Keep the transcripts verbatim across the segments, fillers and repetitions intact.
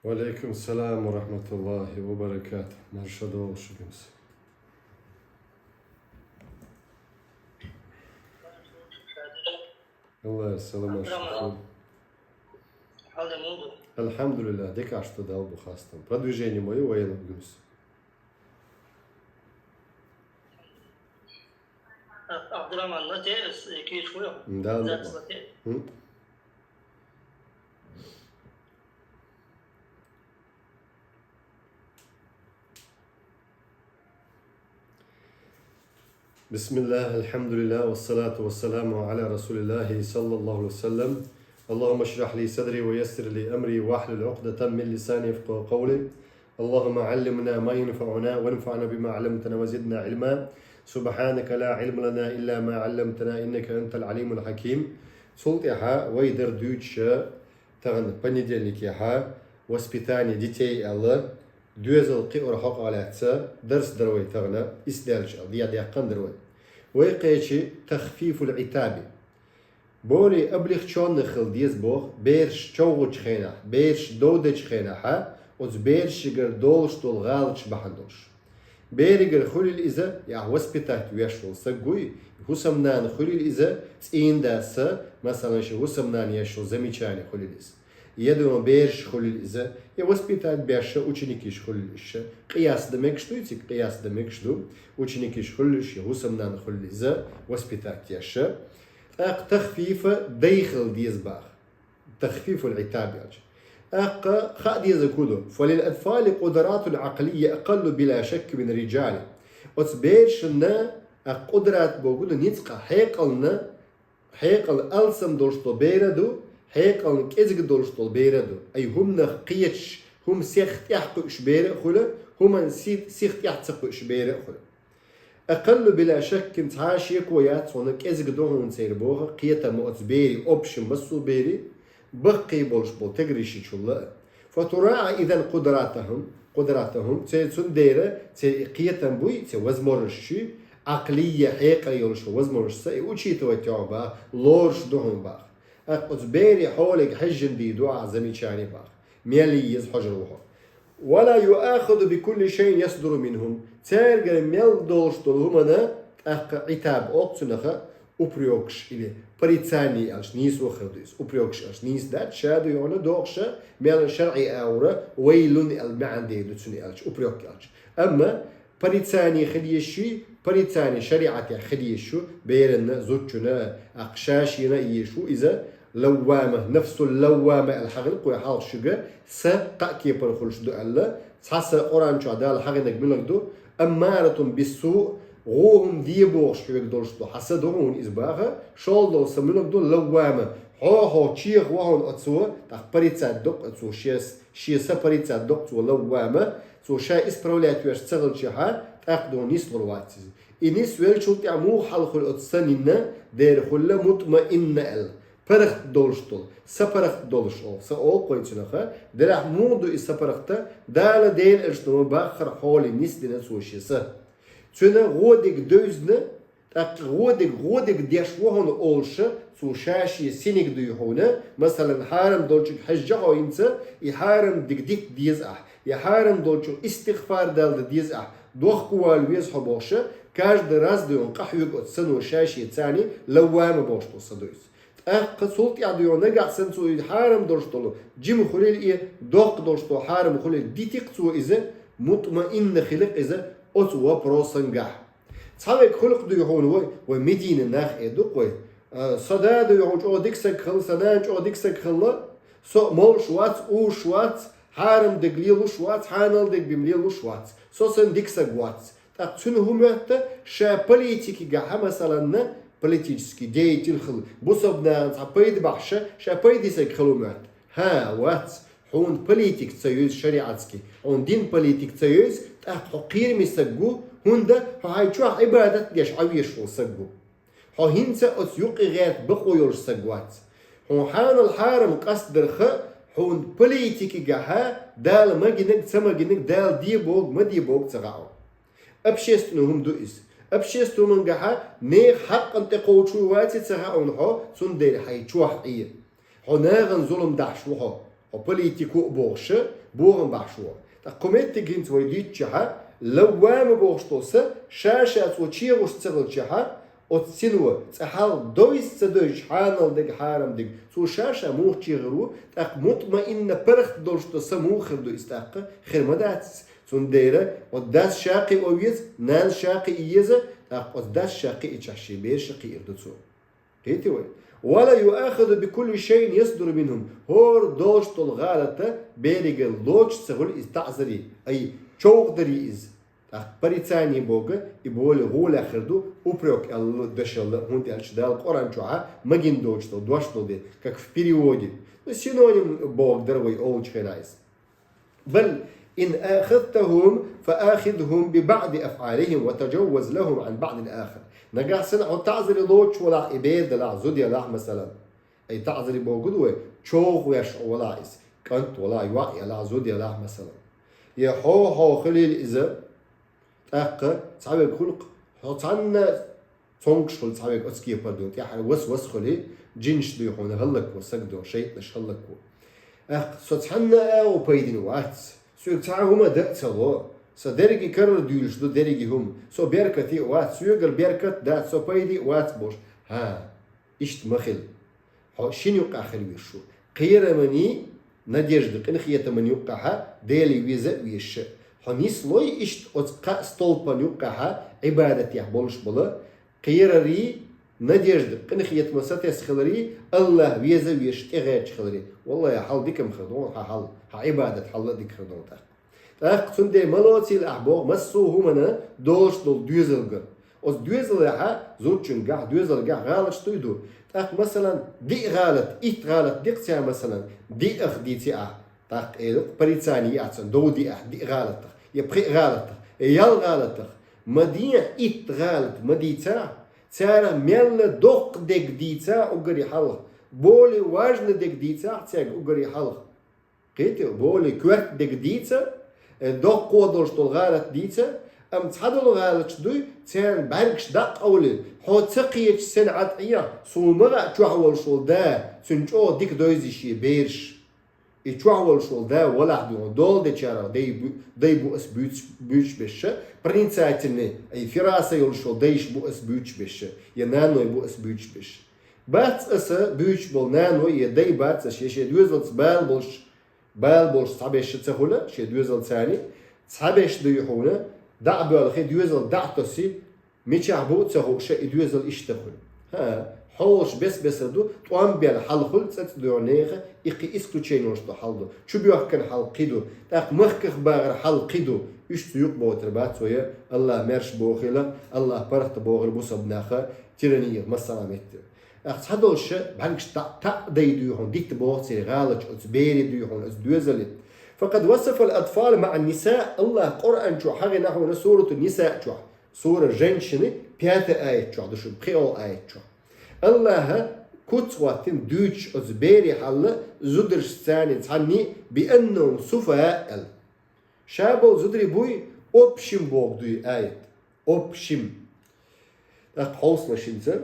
Ва алейкум салам ва рахматуллахи ва баракатух. Марша догӀу шугимс. Аллах салам алейкум. Алхамдулиллах, декаш то дал бу хастам. Продвижение мое военных гюмс. Абдурахман, на те, с-, э, киш хуя? Да, да. Запись на те. М? بسم الله، الحمد لله، والصلاة والسلام على رسول الله صلى الله عليه وسلم. اللهم اشرح لي صدري ويسر لي أمري واحلل عقدة من لساني يفقهوا قولي. اللهم علمنا ما ينفعنا وانفعنا بما علمتنا وزدنا علما. سبحانك لا علم لنا إلا ما علمتنا إنك أنت العليم الحكيم. Цул тӀехьа вай дар дуьйцуш тахан понедельникехьа воспитание детей аьлла, доьзал кхиар хьокъехь лаьцна дарс дар вай тахан, исдаьлча аьлла, дӀадаьккхина дар вай. Вай кхечи تخفيف العتاب. Более облегчённый хила деза боху, бераш човгӀачу хенахь, бераш дов дечу хенахьа, оцу берашигара долуш долу гӀалаташ бахьана долуш. Беригара хуьлийла иза, я воспитать веш волу саг вуй, хӀусамнана хуьлийла иза, цӀийнан дас, масалан, шен хӀусамнана еш волу замечание хуьлийла иза. Я дуьйна бераш хуьлийла иза, я воспитать беш ученикаш хуьлийла иза. Къияс дан мегаш дуй цига, къияс дан мегаш ду, ученикаш хуьлийла иза, хӀусамнана хуьлийла иза, воспитать еш. ТӀаккха тахфифа дай хила деза баха. تخفيف العتاب аьлча. ТӀаккха хаа деза хӀун ду: فللأطفال قدرات عقلية أقل بلا شك من الرجال. Оцу берашна а къудрат бохург ду ницкъ, хьекъална, хьекъал алсам долуш долу бер а ду, хьекъална кӀезиг долуш долу бер а ду. Ай хӀуманах кхеташ, хӀума сих тӀехь кхуьуш бер а хуьлу, хӀуманна си-, сих тӀехь ца кхуьуш бер а хуьлу. أقل بلا شك, цхьа а шеко яц хьуна, кӀезиг ду хьуна церан боху, кхетам оцу берийн, общем, массо а берийн, баккхий болуш болу тегарий шичул а. فتراعى إذا قدراتهم, قدراتهم, церан цундела церан и кхетам буй, церан возможносташ, عقلية, хьекъал йолуш возможносташ, и учитывать йо хьуна баха, лоруш ду хьуна баха. ТӀаккха оцу берийн хьоле хьаьжжина дийр ду ахь замечание баха. Мел еза хьожур ву хьо. ولا يؤاخذ بكل شيء يصدر منهم. Цаьргара мел долуш долу хӀуманна тӀаккха Ӏитаб олу цунах, упрекаш или порицание аьлча нийса вахар ду иза. Упрекаш аьлча нийса дац, ша ду йоӀана дохуша, мел шарӀи аура, ويل аьлла маьӀна дер ду цуьнан аьлча, упрек аьлча. Амма порицание хила езаш ю, порицание шариӀатехь хила езаш ю, беранна, зудчунна, а, ша шена а езаш ву иза, лаввама, нафсул лаввама аьлла хьахийна кхо хьалха шуьга, са кхаа кепара хуьлуш ду аьлла, цхьа са Къуръан чохь Дала хьахийнарг муьлха ду, аммаратун биссу, гӀо хӀума де бохуш хьоьга долуш ду, хьан са ду хьуна иза баха, шолгӀа долу са муьлха ду, лаввама, хьо-хьо чехаван хьуна оцо, тӀаккха порицать доккху оцо шен, шен са порицать доккху цо лаввама, цо ша исправлять веш ца хилчахьа, тӀаккха ду нислур вац иза. И нисвеллачул тӀаьхьа муха хьал хуьлу оцу санна, дера хуьлу мутмаинна аьлла. ПаргӀат долуш долу, са паргӀат долуш олу, са олу кхойцунаха, делахь муха ду и са паргӀата, Дала Делан элчано баххара хьоле нисдина цо шен са. Цуьнан гӀодиг девзина, тӀаккха гӀодиг, гӀодиг деш ву хьуна олуша, цо ша шен синиг дуй хьуна, масалан, хьарам долчуьнга хьаьжжа хьо хӀинца, и хьарам диг дита деза ахь, я хьарам долчух истигъфар далла деза ахь, дохко вала веза хьо бохуша, каждый раз дуй хьуна къахьоьгу оцу сано ша шен царний лаввама бохуш долу са ду иза. ТӀаккха цул тӀаьхьа дуй хьуна нагахь санна цо и хьарам долуш долу, жима хуьлийла и, доккха долуш долу хьарам хуьлийла дитикх цо иза, мутмаинна хилакх иза оцу вопросангахь. Цхьа век хуьлу-кх дуй хьуна вай, вай Медина нах э ду-кх вай. А, со да дуй хьуна чӀогӀа дика саг хилла, сан нана чӀогӀа дика саг хилла, со молуш вац, узуш вац, хьарам дерг лелуш вац, хьанал дерг бен лелуш вац. Со санна дика саг вац. ТӀаккха цуьнан хӀун моьтту, ша политикигахьа, масаланна, политический деятель хилла, бусалба нахана цхьа пайда бахьаша, ша пайдий саг хила моьтту. ХӀа, вац, хьуна политика ца йовза шариатский, хьуна дин политика ца йовза, тӀаккха хьо кхераме саг ву, хӀунда хьо хьайн чохь Ӏибадат деш Ӏан везаш волу саг ву. Хьо хӀинца оцу юккъе гӀерта бакъо йолуш саг вац. Хьуна хьанал хьарам къастдарха, хьуна политикигахьа Дала магинарг, ца магинарг, Дала де богу, ма де богу ца хаьа хьуна. Общественный хӀума ду иза. Общественный хӀумангахьа нехан хьакъан тӀекхочур вац и ца хаьа хьуна хьо, цундела хьайн чохь Ӏе. Хьо нахана зулам дахьаш ву хьо. Хьо политико а бохуша, Бохам бахьаш ва. ТӀаккха кхо меттиг хӀинца вай дийцча хьа, лаввама бохуш долу са, ша-ша цо чегӀуш ца хилча хьа, оцу сино цкъа хьал дойза ца дойзуш, хьанал дерг, хьарам дерг, цо ша-ша муха чегӀур ву, тӀаккха мутмаинна паргӀат долуш долу са муха хир ду иза тӀаккха? Хир ма дац иза. Цундела оцу дас ша кхио веза, нанас ша кхиа еза, тӀаккха оцу дас ша кхиичахь шен бераш а кхиир ду цо. Кхетий вай? «Ва ла юахазу би кулли шайин ясдуру минхум». ХӀора долуш долу гӀалата берига лоцуш ца хуьлу иза таӀзаре, ай, човхадаре иза. ТӀаккха порицание боху, и более гӀолехь хир ду, упрек аьлла дашалла, хӀунда аьлча Дала Къуръан чохьа магийна доцуш долу дош долу де, как в переводе. Ну, синоним боху дара вай олучу хенахь иза. «Бал ин ахазтахум, фа ахизхум би баъди афъалихим ва таджавваз лахум ан баъдил ахар». Нагахь санна хьо таӀзаре лоцуш валахь, и бер далахь, зуда ялахь, масалан. Ай, таӀзаре боху ду вай, човха веш хьо валахь иза, кӀант валахь, йоӀ ялахь, зуда ялахь, масалан. Я хьо, хьо хилийла иза, тӀаккха цхьаверг хуьлу-кх, хьо цхьанна цомгуш хуьлу цхьаверг оцу кепара дуьйна, тӀаьхьара вас-вас хуьлий, джинаш дуй хьуна хӀаллакво, саг ду, шайтӀанаш хӀаллакво. ТӀаккха со цхьанна а агӀо пайдина вац, соьга цхьа а хӀума дан а ца ло, сан дерриге карара дуьйлуш ду дерриге хӀума, со беркате а вац, соьгара беркат а дац, со пайде а вац бохуш. ХӀа, иштта ма хила. Хьо шина юккъехь хила везаш ву. Кхераманийн, надежда, къинхетаман юккъехьа Деле веза а везаш. Хьо нислой иштта оцу кхаа столпан юккъехьа Ӏибадатехь болуш бала, кхерарий, надежда, къинхетаман сатесна хиларий, АллахӀ веза а везаш тӀегӀерташ хиларий. Валлахьи, хьал дика-м хир ду хьан хьал, хьан Ӏибадат хьал а дика хир ду тӀаккха. ТӀаккха цундела ма лоцийла ахь боху массо а хӀуманна долуш долу доьзалгара. Оцу доьзалехьа, зудчуьнгахь, доьзалгахь гӀалаташ дуй ду. ТӀаккха, масалан, диъ гӀалат, итт гӀалат ди-кх цара, масалан, диъах дийци ахь. ТӀаккха элира-кх, порицание яц сан, дов диъ ахь диъ гӀалатах, я пхиъ гӀалатах, я ялх гӀалатах. Ма дехьа итт гӀалат ма дийцахь, цара мелла доккха дерг дийцахь уггаре хьалха, более важный дерг дийцахь цаьрга уггаре хьалха. Кхетий, более коьрта дерг дийца, э, доккхо долуш долу гӀалат дийца, амма цхьадолу гӀалаташ дуй, церан бӀаьргаш дӀа а къовлий, хьо ца кхеташ сенна Ӏад Ӏехьа, суна ма хаьа чохь волуш волу да, цуьнан чӀогӀа дика дойзий шен бераш. И чохь волуш волу да валахь дуй хьуна, дола дечарах дай бу-, дай бу ас буьйцуш, буьйцуш беша, проницательный, и фираса йолуш волу дайш бу ас буьйцуш беша, я наной бу ас буьйцуш беша. Бац аса буьйцуш болу наной, я дай бац аса, я шен доьзалца бала болуш, бала болуш цхьаберш ца хуьла, шен доьзалцаний, цхьаберш дуй хьуна, дӀа а боьлхий, доьзал дӀа а тоссий, мичахь бу а ца хууш, и доьзал иштта хуьлу. ХӀа, хьолаш бес-бесар ду, тӀом бел хьал хуьлу цӀа-цӀа доьгӀу нехан, и кхин исключение йолуш долу хьал ду. Чубоьхкина хьал кхин ду, тӀаккха махках багӀар хьал кхин ду. Уьш цу юкъа бохуьйтур бац вай, АллахӀ маьрша бохийла, АллахӀ паргӀат бохийла бусалба наха, тиранех массанхьа меттиг. ТӀаккха цхьадолуш бӀаьргаш таӀ-, таӀ дай дуй хьуна, дитта боху церан гӀалаташ оцу берий дуй хьуна, оцу доьзалий. Факъад васафал атфал маъан ниса, АллахӀа Къуръан чу хьахийна хьуна суратун ниса чохь, сура Женщины, пятый аят чохь ду шуна, пхиъ аят чохь. АллахӀа куц хӀоттина дуьйцуш оцу берий хьал, зударшцаний цхьанний, би аннахум суфаха аьлла. Ша болу зударий буй, общим боху дуй аят. Общим. ТӀаккха хьовсалаш хӀинца,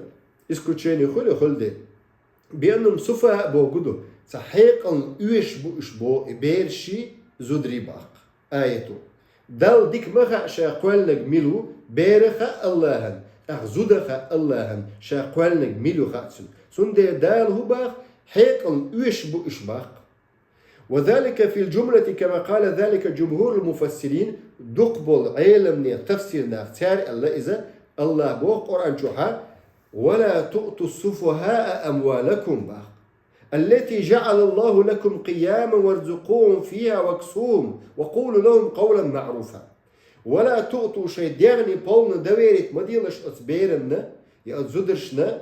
исключение хуьлу, хуьлу де. Би аннахум суфаха боху ду, цхьа хьекъална оьшуш бу уьш боху и бераший, зударий баккха. Аято. Далла дика ма хаьа ша кхоьллинарг мила ву, бер а хаьа АллахӀан, тӀаккха зуда а хаьа АллахӀан, ша кхоьллинарг мила ю хаьа цуьнан. Цундела Дала хӀун баккха, хьекъална оьшуш бу уьш баккха. Ва залика фил джумлати кама къала залика джумхурул муфассирин, дукхахболу Ӏеламнех, тафсир нах, цара аьлла иза, АллахӀа боху Къуръан чохьа: «Ва ла туъту суфахаа амвалакум», бах. «Аллати джаъалаллаху лакум къияман варзукъухум фиха ваксухум ва къулу лахум къавлан маъруфа». «Ва ла туъту», шайн дегӀний полна доверить ма делаш оцу беранна, я оцу зударшна,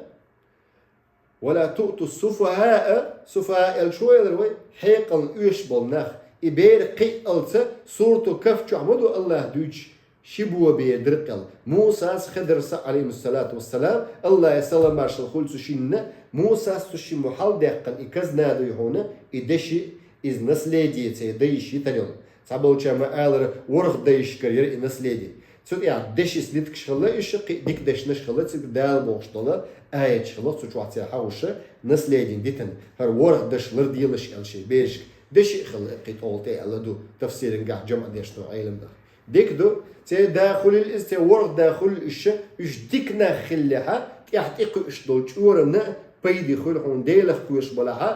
«Ва ла туъту суфахаа», суфахаа аьлла шу элира вай, хьекъална оьшуш болу нах. И бер кхиъалца, сурату Кахф чохь ма ду АллахӀа дуьйцуш, ши бо бер дира кхел. Мусас, Хидрас, алейхимуссалату вассалам, АллахӀан салам-маршалла хуьлда цу шинна, Мусас цу шиммо хьалдаьккхина и казна дуй хьуна, и деши, иза наследие церан дайша йитар йолу. Цхьаболчара ма-аллара, ворхӀ дайшкара яра и наследие. Цу тӀехь дешица ниткаш хилла уьш, кхин дика дешнаш хилла, цига Дала бохуш долу аяташ хилла, цу чохь цара хьахуша наследин дитина. ХӀара ворхӀ даш ларделаш аьлла шайн берашка, Деши хилла кхы тӀолтӀе аьлла ду тафсирангахь жамӀ дешно Ӏеламнаха. Дика ду, церан да хуьлийла иза, церан ворхӀ да хуьлийла уьш, уьш дика нах хиллехьа, тӀехь тӀекхуьуш долу чӀоранна пайде хуьлу хьуна, Делах кхоьруш балахьа,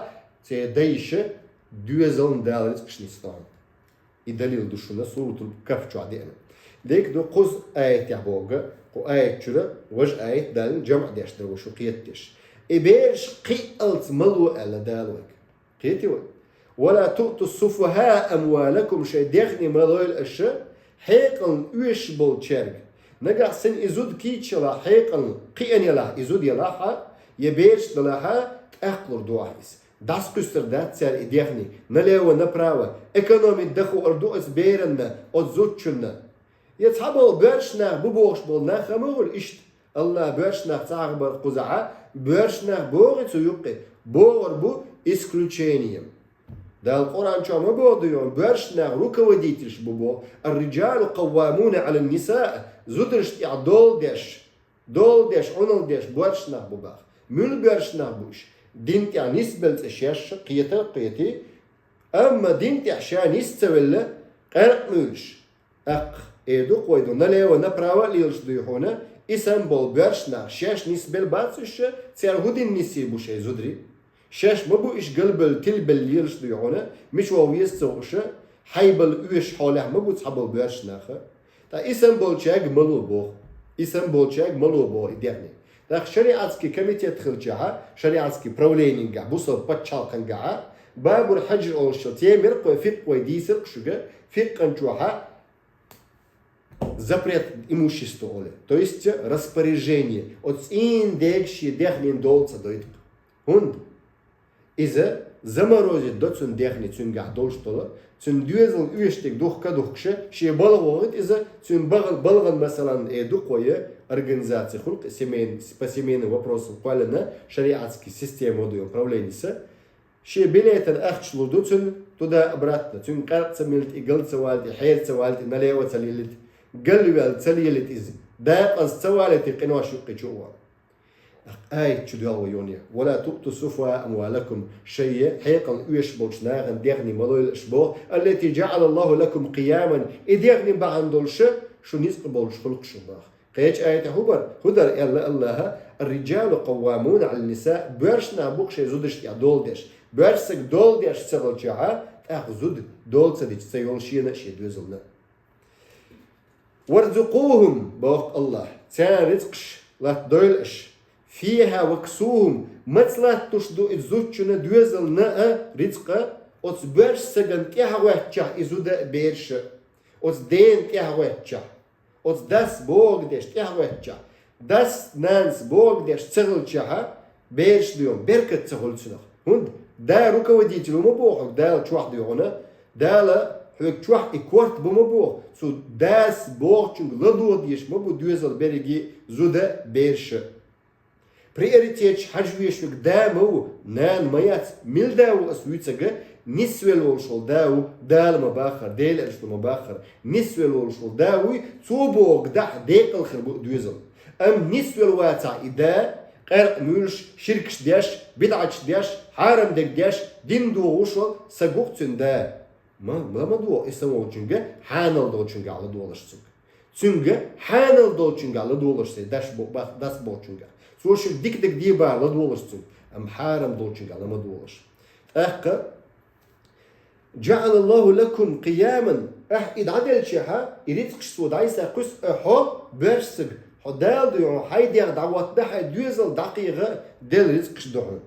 церан дайша доьзална Дала рицкъаш нисдо хьуна. И далил ду шуна Суратул Кахф чохь деана. Дика ду, кхуза аятехь боху, кху аят чуьра важа аят далийна, жамӀ деш дара вай шу кхетадеш. И бераш кхиъалц ма ло аьлла Дала вайга. Кхетий вай? «Ва ла туъту суфахаа амвалакум», шайн дехний ма лойла аша хьекъална оьшуш болчаьрга. Нагахь санна и зуда кийча ялахь, хьекъална кхиъна ялахь, и зуда ялахьа, я бераш далахьа, тӀаккха лур ду ахь иза. ДӀасакхуьссур дац цара и дехний, налево-направо, экономить дан хуур ду оцу беранна, оцу зудчунна. Я цхьаболу боьрша нах бу бохуш болу нах а ма хуьлу иштта. Аллах боьрша нах ца хьахабар кхузахьа, боьрша нах богӀий цу юккъе, богӀур бу исключением. Дала Къуръан чохь ма боху ду йону, боьрша нах руководительш бу боху, «Ар-риджалу къаввамуна Ӏалан-нисаъ», зударшна тӀехь дола деш, дола деш, Ӏуналла деш боьрша нах бу баха. Муьлха боьрша нах бу уьш? Дин тӀехь нисбелла цӀе шаьш кхетар а кхетий, амма дин тӀехь ша нис ца велла, къаьркъа муьйлуш. ТӀаккха, эр ду-кх вай ду, налево-направо а лелаш дуй хьуна, и санна болу боьрша нах шаьш нисбелла бац уьш, цара хӀун дина нисйий бу шайн зударий? Шаьш ма бу уьш галбелла, тилбелла лелаш дуй хьуна, мича вогӀу веза ца хууш, хьайбалла оьшуш хьолехь ма бу цхьаболу боьрша нах. Ткъа и санна болчаьрга ма ло боху. И санна болчаьрга ма ло боху и дехний. ТӀаккха шариатский комитет хилчахьа, шариатский правленингахь, бусалба пачхьалкхангахьа, Бабул хьаджр олуш йолу тема яра-кх вай, фикъхӀ вай дийцира-кх шуьга, фикъхӀан чохьа запрет имущества олу, то есть распоряжение, оцу цӀийнан дега шен дехнийн дола ца дойту-кх. ХӀунда? Иза заморозить до цуьнан дехний, цуьнгахь долуш долу, цуьнан доьзал оьшург духка а духкуша, шен балха вохуьйту иза, цуьнан бахал-, балхана, масалан, эр ду-кх вай, организация хуьлу-кх семейн-, по семейным вопросам кхоьллина, шариатский система ду йолу правленица, шен билетан ахча лур ду цуьнан туда-обратно, цуьнга къаьркъа ца милийта, и гал ца валийта, и хьера ца валийта, и налево ца лелийта, галваьлла ца лелийта иза, дакъаза ца валийта, и къинош юккъе чу а вала. Аят чу доьлху йоне: «Ва ла туъту суфахаа амвалакум», шайн хьекъална оьшуш болчу нахана дехний ма лойла аша боху, «аллати джаъалаллаху лакум къияман», и дехний бахьана долуша шу ницкъ болуш хуьлу-кх шу боху. Кхечу аятехь хӀун бара? ХӀун дара аьлла Аллаха: «Ар-риджалу къаввамуна Ӏалан-нисаъ», боьрша нах бу-кх шайн зударшна тӀехь дола деш. Боьрша стаг дола деш ца хилчахьа, тӀаккха зуда дола ца дича ца йолу шена а, шен доьзална а. «Варзукъухум», боху Аллах, царна рицкъаш латтадойла аша. «Фихьа ваксухум», маца латталуш ду иза зудчунна, доьзална а рицкъа, оцу боьрша стагана тӀаьхьахӀоьттичахь и зуда а, бераш а. Оцу дена тӀаьхьахӀоьттичахь, оцу дас бохург деш тӀаьхьахӀоьттичахь, дас, нанас бохург деш ца хилчахьа, бераш а дуй хьуна, беркат ца хуьлу цунах. ХӀунда? Да руководитель ву ма боху хьоьга, Дала чохь дуй хьуна, Дала хьоьга чохь и корта бу ма боху, цу дас бохучуьнга ладогӀа дезаш ма бу доьзал берриге, зуда, бераш а. Приоритеташ хьажа везаш верг да ма ву, нана ма яц, мила да ву ас вуьйцург, нисвелла волуш волу да ву, Дала ма баххара, Дела аьллачуьра ма баххара, нисвелла волуш волу да вуй, цо бохург дахь декъала хир бу и доьзал. Амма нисвелла вацахь и да, къаьркъа муьйлуш, ширкаш деш, бидӀаташ деш, хьарам дерг деш, дин дохуш волу, са гу-кх цуьнан да. Ма, ма, ма догӀу и са волчуьнга, хьанал долчуьнгахь ладогӀалаш цуьнга. Цуьнга хьанал долчуьнгахь ладогӀалаш сайн даш бо-, ба-, дас бохучуьнгахь. Цо шуьга дика дерг де бахьа ладогӀалаш цуьнга, амма хьарам долчуьнгахь ла ма догӀалаш. ТӀаккха: «Джаъалаллаху лакум къияман», ахь и дӀаделчахьа, и рицкъаш цо дӀасакхуьссу, хьо, боьрша стаг, хьо Дала дуй хьуна, хьайн дегӀ дӀахӀоттадо, хьайн доьзал дӀакхехадо, делла рицкъаш ду хьуна.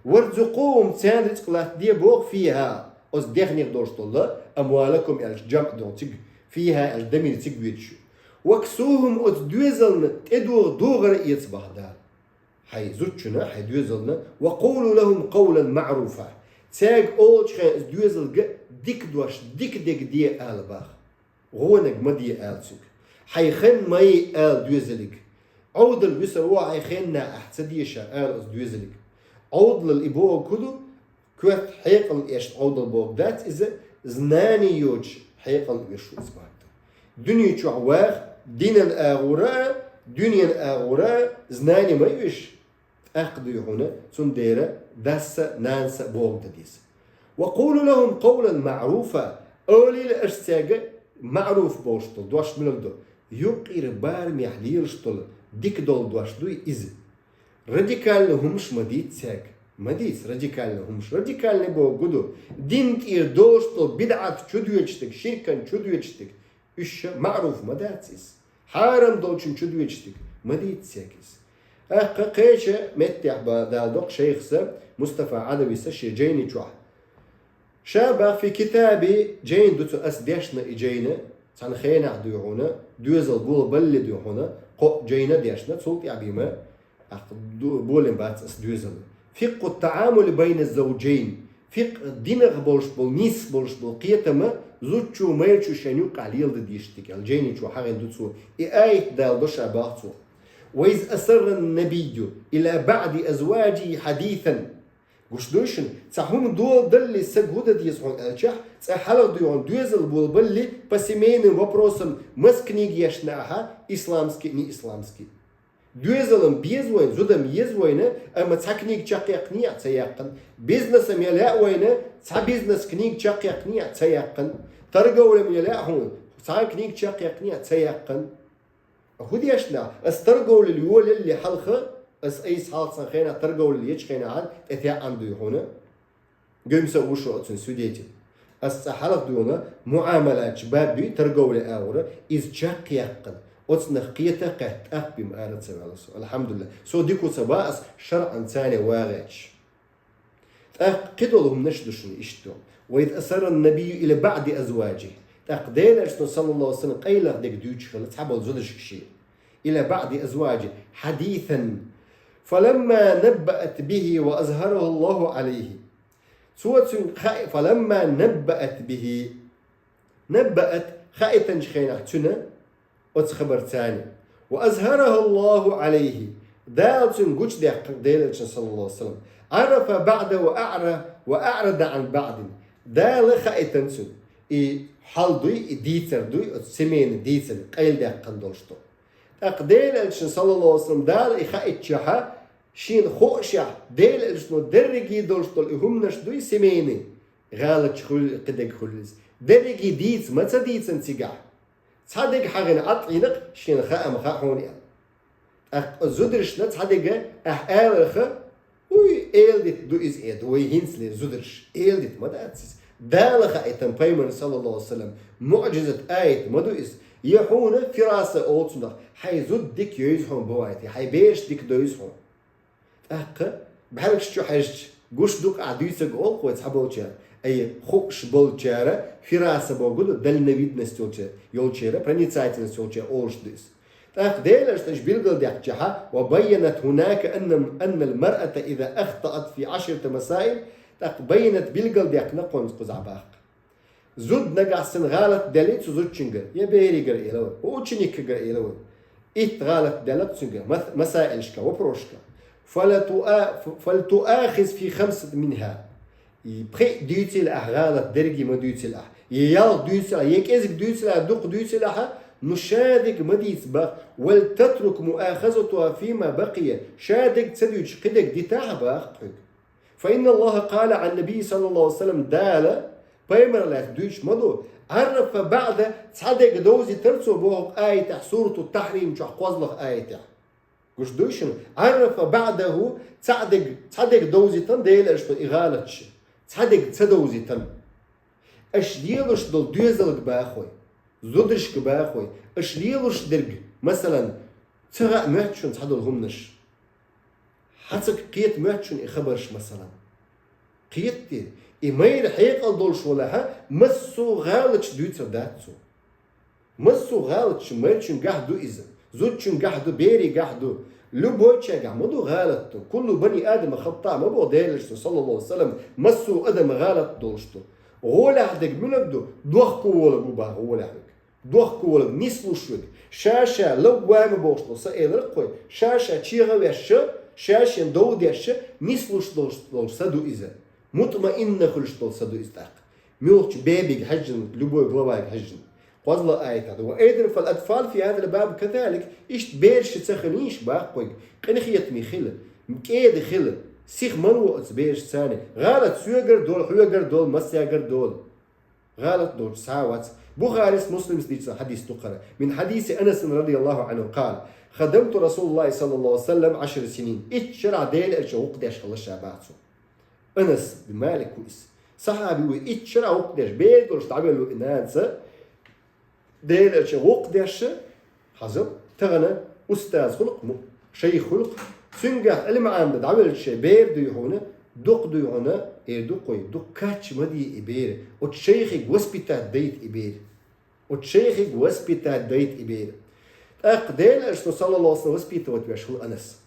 «Варзукъухум», царна рицкъ латтаде боху, «фихьа», оцу дехнех долуш долу, «амвалакум» аьлча жамӀ доху цига, «фихьа» аьлча дамир цига воьдуш ю. «Ваксухум», оцу доьзална тӀедогӀу догӀар а эца боху Дала. Хьайн зудчунна, хьайн доьзална, «ва къулу лахум къавлан маъруфа». Цаьрга олучу хенахь иза доьзалга дика дош, дика дерг де ала боху. ГӀонаг ма де ала цуьнга. Хьайн хенна ма яй ала доьзалга. Ӏовдал висар ву хьайн хенна, ахь ца деша ала оцу доьзалга. Ӏовдалал и бохург хӀун ду? Коьрта хьекъална эшна Ӏовдал бохург дац иза, знани йоцуш хьекъална оьшуш ву иза бохург ду. Дуьне чохь ваха, динан агӀора а, дуьненан агӀора а знани ма оьшу. ТӀаккха дуй хьуна, цундела дас а, нанас а бохург дан деза. «وقولوا لهم قولا معروفا». Олийла аша цаьрга маъруф болуш долу дош мила ду. Юкъера барамехь лелаш долу дика долу дош дуй иза. Радикальный хӀумаш ма дийца цаьрга. Ма дийца радикальный хӀумаш. Радикальный бохург ду дин тӀера долуш долу бидӀат чудоьдуш дерг, ширкан чудоьдуш дерг. Уьш ша маъруф ма дац иза. Хьарам долчун чудоьдуш дерг ма дийца цаьрга иза. ТӀаккха кхечу меттехь бан даладо шайхас Мустафа Ӏадавис шен жайни чохь. Ша бах фи китаби, жайна ду цо, ас дешна и жайна, цхьана хенахь дуй хьуна, доьзал болабалале дуй хьуна, кхо жайна дешна, цул тӀаьхьа бен ма ТӀаккха ду-, болийна бац ас доьзал. Фикъху таамули байна завжайн. Фикъх динах болуш болу, нийса болуш болу кхетам зудчо, майрачо шайна юккъехь леладан дезаш дерг аьлла, жайни чу хьахийна ду цо. И аят даладо ша бах цо. «Ва из асарра набийю ила баъди азважихи хьадисан». Гуш дуй шуна, цхьа хӀума доладалале сага хӀун дан деза хьуна аьлчахь, цкъа хьалха дуй хьуна доьзал болабалале по семейным вопросам, маса книга ешна ахьа, исламский, неисламский. Доьзалан беза вайна, зудам еза вайна, амма цхьа книга чекхъяьккхиний а ца яьккхина. Бизнесам ян лаьа вайна, цхьа бизнес книга чекхъяьккхиний а ца яьккхина. Торговлям ян лаьа хьуна, цхьа книга чекхъяьккхиний а ца яьккхина. ХӀун дешна, ас торговлил йолалале хьалха, ас айса хьалха цхьана хенахь торговлил ечу хенахь тӀетаьӀна дуй хьуна. Гуьмса ву шу оцун свидетель. Ас цкъа хьалха дуьйна муамалатчу баб буй, торговля агӀора, иза чекхъяьккхина. Оцунах кхета а кхетта, тӀаккха бен ма ара ца ваьлла со. Алхьамдулиллах. Со дика ца бан ас шарӀан царна вагӀача. ТӀаккха кхидолу хӀуманаш ду шуна иштта. «Ва из асарра набийю ила баъди азважихи». ТӀаккха Делан Элчано, саллаллаху алейхи ва саллям, къайлаха дерг дуьйцуш хилла цхьаболу зударшка шен. «Ила баъди азважихи хьадисан. Фаламма наббаат бихи ва азхараху Аллаху алейхи». Цо цуьнга хаьа, «фаламма наббаат бихи». Наббаат, хаийтинчу хенахь цуьнан оцу хабарца. «Ва азхараху Аллаху алейхи». Дала цуьнга гучудаьккхина, Делан Элчано, саллаллаху алейхи ва саллям. «Арафа баъдаху ва аъра-, ва аърада ан баъдин». Дала хаийтина цуьнга. И хьал дуй, и дийцар дуй, оцу семейный дийцар, къайладаьккхина долуш ду. ТӀаккха Делан Элчано, саллаллаху алейхи ва саллям, Дала и хаийтчахьа, шена хууш, Делан Элчано дерриге долуш долу и хӀуманаш дуй семейный, гӀалаташ хуьлу, кхидерг хуьлу иза. Дерриге дийца ма ца дийцина цигахь. Цхьа дерг хьахийна Ӏад Ӏийна-кх, шена хаам хаьа хьуна аьлла. ТӀаккха зударшна цхьа дерг ахь аларх, уй, эладита ду иза, эда, вай хӀинцале зударш, эладита ма дац иза. Дала хаийтина пайхамарна, саллаллаху алейхи ва саллям, муъжизат аят ма ду иза. Я хьуна фираса олу цунах, хьайн зуда дика йовза хьуна бовайта, хьайн бераш дика довза хьуна. ТӀаккха, бӀаьргаш чу хьаьжча, гуш ду-кх ахь дуьйцург олу-кх вай цхьаболчара, ай, хууш болчара, фираса бохург ду, дальновидность йолча-, йолчара, проницательность йолчара олуш ду иза. ТӀаккха Делан Элчано билгалдаьккхичахьа, «ва байянат хӀунака анна, аннал маръата иза ахтаат фи Ӏашрати масаил», тӀаккха байянат, билгалдаьккхина кхунца кхузахь баккха. Зуда нагахь санна гӀалат делли цу зудчуьнгара, я беригара эла вай, я ученикагара эла вай. Итт гӀалат делла цуьнгара, мас-, масаилашка, вопросашка. «Фала туа-, ф-, фал туахиз фи хамсат минха». И пхиъ дуьйцийла ахь гӀалат, дерриге ма дуьйцийла ахь. Я ялх дуьйцийла ахь, я кӀезиг дуьйцийла ахь, дукха дуьйцийла ахь, ну ша дерг ма дийца бах. «Вал татрук муахазатуха фима бакъия». Ша дерг ца дуьйцуш, кхидерг дитахьа бах хьоьга. «Фа инна Аллаха къала Ӏан набий, саллаллаху алейхи ва саллям», Дала пайхамар лаьцна дуьйцуш ма ду, «Ӏаррафа баъда», цхьа дерг довзийтира цо боху аятехь, Сурату Тахрим чохь кхозлагӀа аятехь. Гуш дуй шуна, «Ӏаррафа баъдаху», цхьа дерг, цхьа дерг довзийтина Делан Элчано и гӀалаташ. Цхьа дерг ца довзийтина. Аша лелош долу доьзалга бахой, зударшка бахой, аша лелош дерг, масалан, ца хаьа моьтту шуна цхьадолу хӀуманаш. Хьан ца кхета моьтту шуна и хабарш, масалан? Кхета те, и майра хьекъал долуш валахьа, массо а гӀалаташ дуьйцур дац цо. Массо а гӀалаташ майрачуьнгахь ду иза, зудчуьнгахь ду, беригахь ду. Любойчаьргахь ма ду гӀалат ду. «Куллу бани Адама хаттаъ» ма боху Делан Элчано, саллаллаху алейхи ва саллям, массо а адам гӀалат долуш ду. ГӀолехь дерг муьлаг ду? Дохко волаг ву бах гӀолехь верг. Дохко волаг, нислуш верг. Ша-ша лаввама бохуш долу са элира-кх вай. Ша-ша чегӀа вешша, ша-шен дов дешша, нислуш долуш, долуш са ду иза. Мутмаинна хуьлуш долу са ду иза тӀаккха. Муьлхачу бабига хьаьжжина, любой главайга хьаьжжина. КхозлагӀа аятехь ду: «Ва айдан фал атфал фи хазал баб казалик». Иштта бераш ца хилийша бах-кх вайга. Къинхетаме хила, кӀеда хила. Сиха ма ло оцу берашца. ГӀалат соьгара долу, хьоьгара долу, массаьргара долу. ГӀалат долчу схьа а вац. Бухарис, Муслимс дийцина хьадис ду хӀара. Мин хьадиси Анас радияллаху анху къала: «Хадамту Расулаллахи саллаллаху алейхи ва саллам ашара синин». Итт шарахь Делан Элчан гӀуллакх деш хилла ша баха цо. Анас бин Малик ву иза. Сахьаби ву, итт шарахь гӀуллакх деш, бер долуш дӀавелла ву и нана. Делан Элчан гӀуллакх деш, хьажал, тахана устаз хуьлу-кх, му-, шайх хуьлу-кх. Цуьнгахь Ӏилма Ӏамдан дӀавеллачу шайн бер дуй хьуна, дукха дуй хьуна, эр ду-кх вай, дукха кхачча ма де и бер. Оцу шайхига воспитать дайта и бер. Оцу шайхига воспитать дайта и бер. ТӀаккха Делан Элчано, саллаллаху алейхи ва саллам, воспитывать веш хуьлу Анас.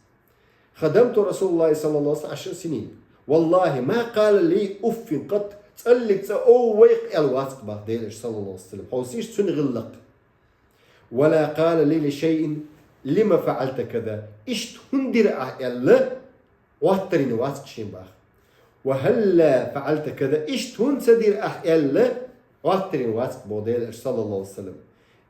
«Хадамту Расулаллахи саллаллаху алейхи ва саллам ашара синин. Валлахи, ма къала ли уффин къат». ЦӀаллиг цкъа ов вайх аьлла вац-кх баха Делан Элча, саллаллаху алейхи ва саллам. Хьовсийша, цуьнан гӀиллакх. «Ва ла къала ли ли шайин лима фаӀалта каза». Иштта хӀунда дира ахь аьлла, Ӏоттарийна вац-кх шен баха. «Ва хӀалла фаӀалта каза». Иштта хӀунда ца дира ахь аьлла, Ӏоттарийна вац-кх боху Делан Элча, саллаллаху алейхи ва саллам.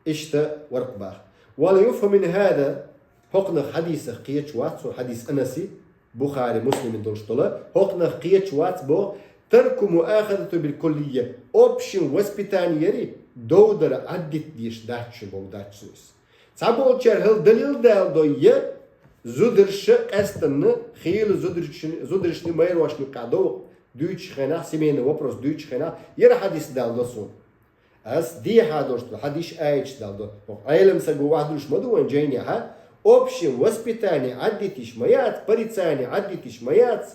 Иштта вара-кх баха. «Ва ла юфхаму мин хӀаза». ХӀокхунах, хьадисах кхеташ вац, хӀун хьадис Анаси, Бухари, Муслими долуш долу, хӀокхунах кхеташ вац боху: «Тарку муахазату бил куллия». Общим воспитание яри, дов дар Ӏаддита дезаш дац шуна боху, дац шуна иза. Цхьаболчара хӀара далил даладой, я зударша къаьстанна хийла зударшни, зударшни майрошни юккъехь дов дуьйцучу хенахь, семейный вопрос дуьйцучу хенахь, яра хьадис даладо суна. Ас дехьа долуш ду, хьадис, аяташ даладо. ХӀокху Ӏелам саго ваьхьадуьлуш ма ду вайн жайнехьа, общим воспитание Ӏаддитиш ма яц, порицание Ӏаддитиш ма яц.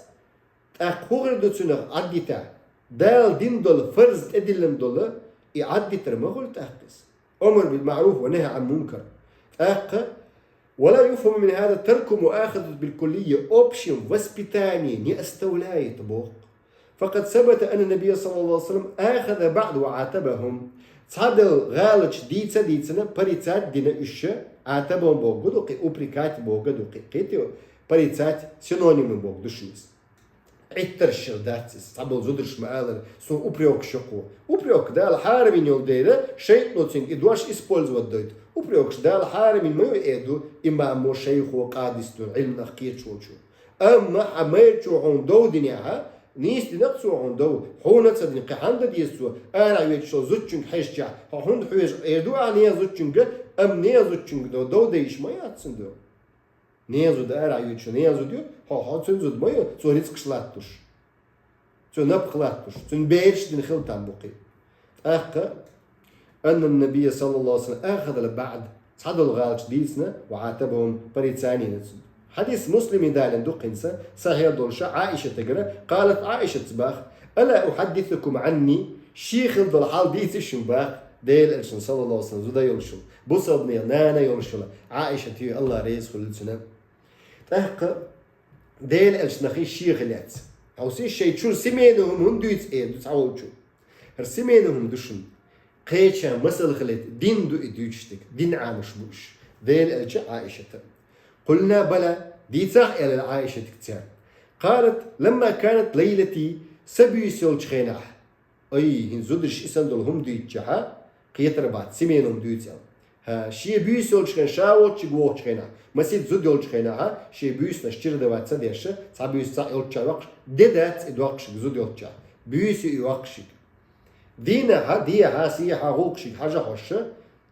ТӀаккха хӀун хир ду цуьнах Ӏаддитахь? Дала дина долу, фарз тӀедиллина долу, и Ӏаддитар ма хуьлу тӀаккха иза. Амр бил маъруф ва нахьи Ӏан мункар. ТӀаккха: «Ва ла юфхаму мин хӀаза тарку муахазату бил куллия», общим воспитание не оставляет боху. «Факъад сабата анна набия саллаллаху алейхи ва саллам ахаза баъд ва атабахум». Цхьадолу гӀалаташ дийца а дийцина, порицать дина уьш, атабахум боху ду кхин, упрекать боху ду кхин, кхетий, порицать синонимы боху ду шуна иза. Ӏиттарш шира дац иза. Цхьаболу зударша ма аллара, суна упрекаш йо кхо. Упрек Дала хьарамйина йолу дела, шайтано цуьнга и дош использовать дойту. Упрекаш Дала хьарамйина ма ю, эр ду имамо, шайхо, къадисто, Ӏилманах кхеташ волчо. Амма хьан майрачо хьуна дов динехьа, нийса дина-кх цо хьуна дов, хьуна а ца дина, кхин хьанна дан деза цо, арахь йоьдучу зудчуьнга хьежчахь, хьо хӀунда хьоьжу, эр ду ахь нехан зудчуьнга, амма нехан зудчуьнга дов, дов дайш ма яц цуьнан дов. Нехан зуда арахь йоьдучу, нехан зуда ю, хьо, хьо цуьнан зуда ма ю, цо рицкъаш латтош, цо напха латтош, цуьнан бераш дина хила там бу кхин. ТӀаккха: «Анна набия саллаллаху алейхи ва саллам ахаза баъд». Цхьадолу гӀалаташ дийцина, ва атабахум, порицание йина цунна. Хьадис Муслими далийна ду кхин, сахьихь долуш, Ӏаишатагара, къалат, Ӏаишатс баха: «Ала ухьаддисукум Ӏанни?» Шен хила долу хьал дийций шуна баха, Делан Элчанан, саллаллаху алейхи ва саллам, зуда йолуш йолу, бусалбанийн нана йолуш йолу Ӏаишат ю, Аллах реза хуьлда цунна. ТӀаккха Делан Элчанах шен хила яц. Хьовсийша, шайн чуьра семейный хӀума хӀунда дуьйцу, эр ду цхьаволчо. ХӀара семейный хӀума ду шуна. Кхечан масал хилийта, дин ду и дуьйцуш дерг, дин Ӏамош бу уьш. Делан Элча, Ӏаишата. Къулна бала, дийцахь, аьлла Ӏаишатага цара. Къалат: «Ламма канат лайлати», сан буьйса йолчу хенахь. Ай, хӀинца зударша и санна долу хӀума дуьйцучехьа, кхетар бац, семейный хӀума дуьйцу аьлла. ХӀа, шен буьйса йолчу хенахь, ша воцчуьнга вогӀучу хенахь, масийтта зуда йолчу хенахьа, шен буьйсанаш чередовать ца деш, цхьа буьйса цхьаъ йолччохь йоккхуш, де дац и доккхушиг зуда йолччохь. Буьйса и йоккхушиг. Дийнахьа, дехьа, сехьа гӀуллакхашка хьажа хьожуш,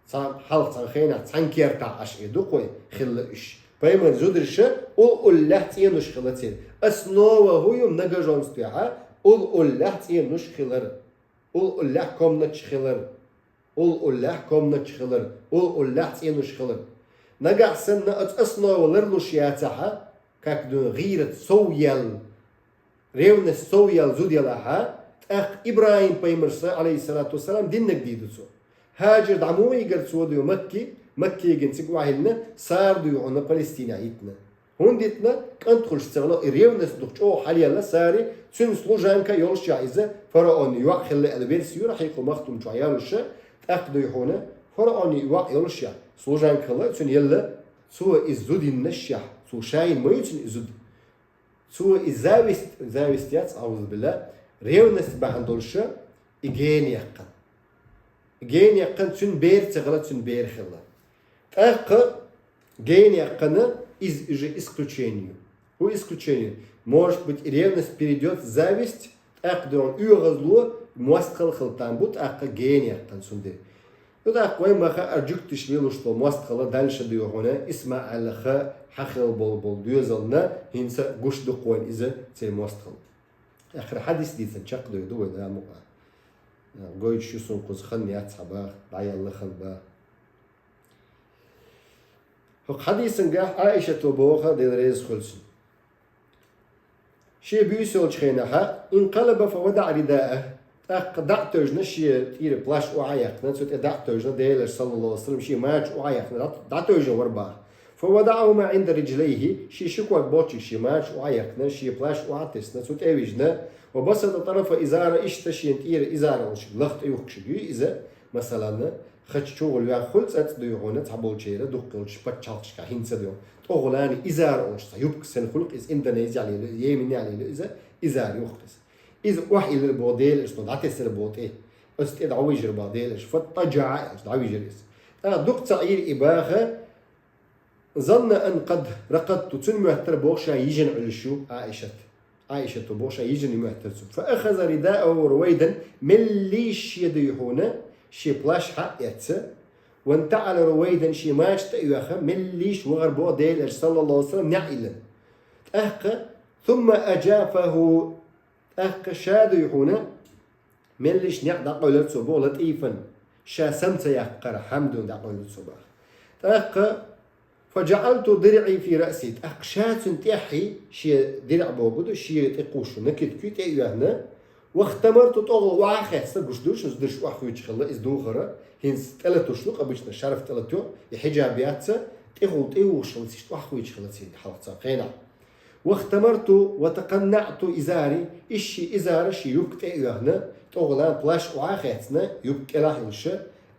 цхьана хьалха, цхьана хенахь, цхьана кертахь Ӏаш, эр ду кхо, хилла уьш. Пайхамаран зударша уллуллехь цӀенош хилла церан. Основа хӀун ю, многоженствехьа, уллуллехь цӀенош хилар. Уллуллехь комнаташ хилар. Уллуллехь комнаташ хилар. Уллуллехь цӀенош хилар. Нагахь санна оцу основа ларлуш яцахьа, как дуьйна гӀийрат сов яьлла, ревность сов яьлла зуда ялахьа, тӀаккха ИбрахӀим-пайхамарс, алейхиссалату вассалам, диннарг дийр ду цо. ХӀажар дӀа муха йигира цо дуй Макке, Маккегара цига охьайиллина, Сара дуй хьуна Палестинехь йитина. ХӀунда йитина, кӀант хуьлуш ца хилла, и ревность дукха чӀогӀа хьалаелла Сари, цуьнан служанка йолушехь иза, фараонан йоӀ хилла аьлла версия ю, Рахьикъул Махтум чохь ялуш, тӀаккха дуй хьуна, фараонан йоӀ йолушехь, служанка хилла, цуьнан елла, цо иза зуда йиннашехь, цо ша йина ма ю цуьнан и зуда. Цо и зависть, зависть яц, аузубилла, ревность бахьана долуш и гена яьккхина. Гена яьккхина, цуьнан бер ца хилла, цуьнан бер хилла. ТӀаккха гена яьккхина, иза уже исключение. ХӀун исключение? Может быть, ревность перейдёт в зависть, тӀаккха догӀун оьгӀазло мостагӀал хила там бу, тӀаккха гена яьккхина цунде. Ну, тӀаккха вайн ма хаара жуьгташа лелаш долу мостагӀал дальше дуй хьуна, ИсмаӀилах хьахила болу, болу доьзална, хӀинца гуш ду-кх вайна иза церан мостагӀал. Ахир хьадис дийцина чекхдуьйр ду вай да мукъа. Гойтуш ю суна кхуза хан яц хьан баха, дӀаелла хан баха. ХӀокху хьадисангахь Ӏаишато боху, Дела реза хуьлу цунна. Шен буьйса йолчу хенахьа, инкъалаба фа вадаӀа ридаъа, тӀаккха дӀа а тевжина шен тӀера плащ охьа а яьккхина, цу тӀе дӀа а тевжина, Делан Элча, саллаллаху алейхи ва саллям, шен мача охьа а яьккхина, дӀа, дӀа а тевжина вара баха. Фа вадаӀахума Ӏинда риджлайхи, шен ши ког болчуьнга шен мача охьа а яьккхина, шен плащ охьа а тесна, цу тӀе а вижна, ва басата тарафа изара, иштта шен тӀера изара олуш, лах тӀе юхкуш ю иза, масалан, хача чугӀула ваьхна хуьлу цӀацӀа дуй хьуна цхьаболчеран дуккха йолчу пачхьалкхашкахь хӀинца дуй. ТӀогӀулана изара олуш цхьа юбка санна хуьлу-кх иза, Индонезиехь лело иза, Йеменехь лело иза, изара ю-кх иза. Иза охьаиллира боху Делан Элчано, дӀатесира боху тӀе. Оцу тӀе дӀавижира боху Делан Элча. ФаттаджаӀа аьлча, дӀавижира иза. ТӀаккха дукха ца Ӏийра и баха, занна ан къад ракъадту, цуьнан моьттура боху ша йижина Ӏуьллуш ю Ӏаишат. Ӏаишата боху ша йижина моьттура цуьнан. Фа ахаза ридаъаху рувайдан, меллиша шен дуй хьуна, шен плащ хьа а эцна, вантаӀала рувайдан, шен мача тӀе а оьхна, меллиша вахара боху Делан Элча, саллаллаху алейхи ва саллям, неӀ а йиллина. ТӀаккха, сумма аджафаху, тӀаккха ша дуй хьуна, меллиша неӀ дӀакъевлира цо боху латӀифан, ша сам ца яккхара хьаьмдина дӀакъевлира цо баха. ТӀаккха, фа джаӀалту диръи фи раъси, тӀаккха ша цуьнан тӀаьхье, шен диръа боху ду, шен тӀе кхуьссуш накидка тӀе а оьхна, вахтамарту, тӀогӀула охьа а хецна, гуш ду шуна, дирш охьахуьйцуш хилла иза духар, хӀинца тӀелатуш ду-кх обычно, шарф тӀелатуьйху, и хьиджаб яц, тӀехула тӀеюхуш хилла, иштта охьахуьйцуш хилла церан хьалха цхьана хенахь. Вахтамарту ва такъаннаӀту изари, иза шен изара шен юбка тӀе а оьхна, тӀогӀулана плащ охьа а хецна, юбка кӀелахь а йолуш,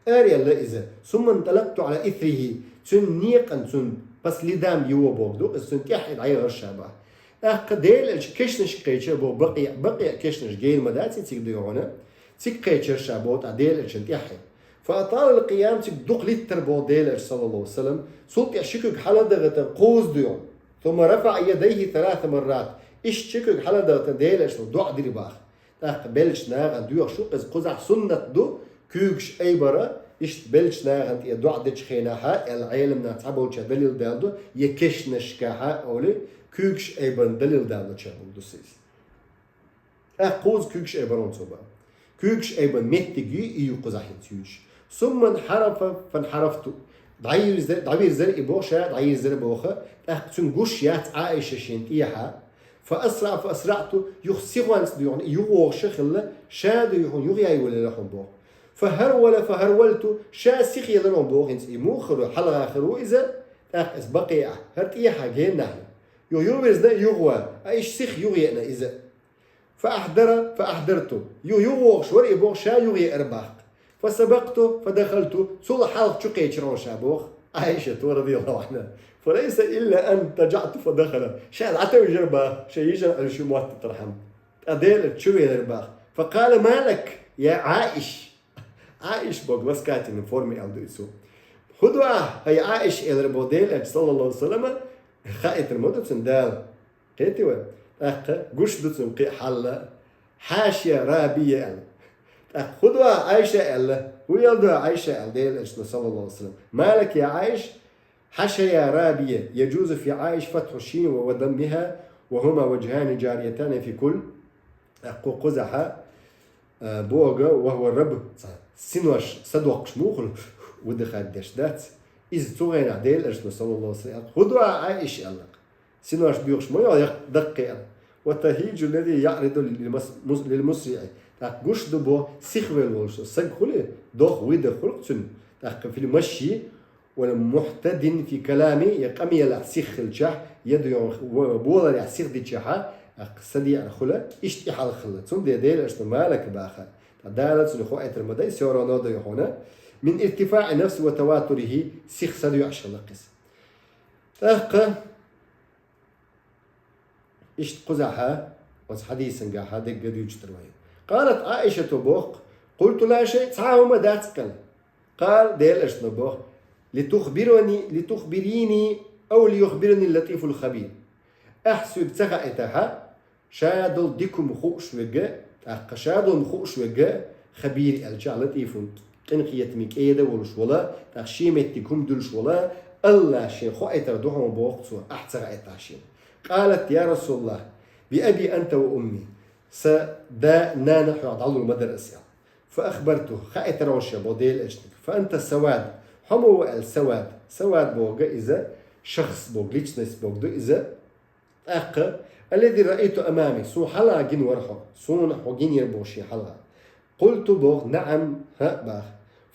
араелла иза. Сумма инталакъту Ӏала исрихи, цуьнан некъан, цуьнан по следам его боху ду, иза цуьнан тӀаьхье дӀаяхара ша баха. ТӀаккха Делан Элча кешнашка кхечира боху Бакъиъ, Бакъиъ кешнаш гена ма дац и цига дуй хьуна, цига кхечира ша боху тӀаккха Делан Элчан тӀаьхье. Фа аталал къиям, цига дукха литтара боху Делан Элча, саллаллаху алейхи ва саллям, цул тӀе ши куьг хьаладахийтина кхузза дуй хьуна. Сумма рафаӀа ядайхи саласа маррат. Иштта ши куьг хьаладахийтина Делан Элчано доӀа дира баха. ТӀаккха беллачу нахана доьхуш ду-кх иза, кхузахь суннат ду, куьйгаш айбар, иштта беллачу нахана тӀе доӀа дечу хенахьа, аьлла Ӏеламнаха цхьаболчара далил далла ду, я кешнашкахьа олий, куьйгаш айбарна далил даллачарна ду иза. ТӀаккха кхузза куьйгаш айбар хьуна цо баха. Куьйгаш айбарна меттиг ю и, ю кхузахь хӀинца юьйцуш. Сумма нхьарафа фанхьарафту. ДӀайирзира, дӀавирзира и боху ша, дӀайирзира боху, тӀаккха цуьнан гуш яц Ӏаиша шена тӀехьа. Фа асраъа фа асраъту, юха сихонца дуй хьуна, и юхавогӀуш а хилла, ша дуй хьуна, юхаяйвелира хьуна боху. Фа хӀарвала фа хӀарвалту, ша сиха елира хьуна боху, хӀинца и муха хир ву, хьалха хир ву иза, тӀаккха иза Бакъиъ, хӀара тӀехьа геннахь ю. Юха юхавирзина, юхаван, а иштта сиха юхаеана иза. Фа ахьдара фа ахьдарту, юха юхавогӀуш вара и боху, ша юхаеара баха. Фа сабакъту фа дахалту, цул хьалха чукхечира хьуна ша боху Ӏаишата, радияллаху Ӏанха. Фа лайса илла ан таджаӀту фа дахала. Ша дӀатевжира баха, ша йижина Ӏуьллуш ю моттаргӀанна. ТӀаккха Делан Элча чувелира баха. Фа къала: ма лак, я Ӏаиша. Ӏаиша боху ласкательной форме аьлла ду и цо. ХӀун ду ахь, хӀай Ӏаиша, элира боху Делан Элча, саллаллаху алейхи ва саллама, хаийтира ма ду цунна Дала. Кхетий вай? ТӀаккха гуш ду цунна кхин а хьал. Хьаша я Рабия аьлла. ТӀаккха хӀун ду ахь, Ӏаиша, аьлла. ХӀун ял ду ахь, Ӏаиша, аьлла Делан Элчано, саллаллаху алейхи ва саллам. Ма лак я Ӏаиша, хьаша я Рабия, яджузу фи Ӏаиш фатхьу шин ва, ва даммиха, ва хӀума ваджхани джариятани фи кулл. ТӀаккха кхузахьа, а, бога, ва хӀува раб, цхьа синош садоккхуш муха хуьлу, выдыхать деш дац. Иза цу хенахь Делан Элчано, саллаллаху алейхи ва саллам, аьлла: хӀун ду ахь, Ӏаиша, аьлла. Синош боьхуш ма йо, яккха даккхий аьлла. Ва тахиджу лази яӀриду лил мус-, лил мусриӀи. ТӀаккха гуш ду боху сихвелла волуш стаг хуьлий, доху выдох хуьлу-кх цуьнан. ТӀаккха фил машйи, вал мухьтадин фи калами, я къамелехь сиха хилчахь, я дуьйна в-, боларехь сиха дичахьа, тӀаккха садеӀар хуьлу, иштта и хьал хилла. Цундела Делан Элчано ма лак баха. ТӀаккха Дала цунна хоуьйтур ма дай, всё равно дуй хьуна. Мин иртифаӀи нафси ва таватурихи, сиха садоьӀуш хилла-кх иза. ТӀаккха иштта кхузахьа, оцу хьадисангахьа дерриге дуьйцуш дара вай. Къалат Ӏаишату боху-кх: къулту ла шай, цхьа а хӀума дац-кх аьлла. Къала, Делан Элчано боху: литухбирани, литухбирини ау лиюхбирани латифул хабир. Ахь соьга ца хаийтахь, ша долу дика хӀума хууш верг, тӀаккха ша долу хӀума хууш верг, хабир аьлча, Латифун къинхетаме кӀеда волуш вола, тӀаккха шен меттиг хӀума дуьллуш вола, Аллах шен хоуьйтур ду хьуна боху цо, ахь ца хаийтахь шена. Къалат: «Я Расулаллах, би аби анта ва умми». Сан да, нана хьох дӀалур ма дара ас аьлла. Фа ахбарту, хаийтира шена боху Делан элчанга. Фа анта савад, хьо ма ву аьлла савад. Савад бохург иза шахс бохург, личность бохург ду иза. ТӀаккха: «Аллази раайту амами», суна хьалха гина вара хьо, суна хьо гинера боху шен хьалха. «Къулту», боху, «наам», хӀаъ, боху.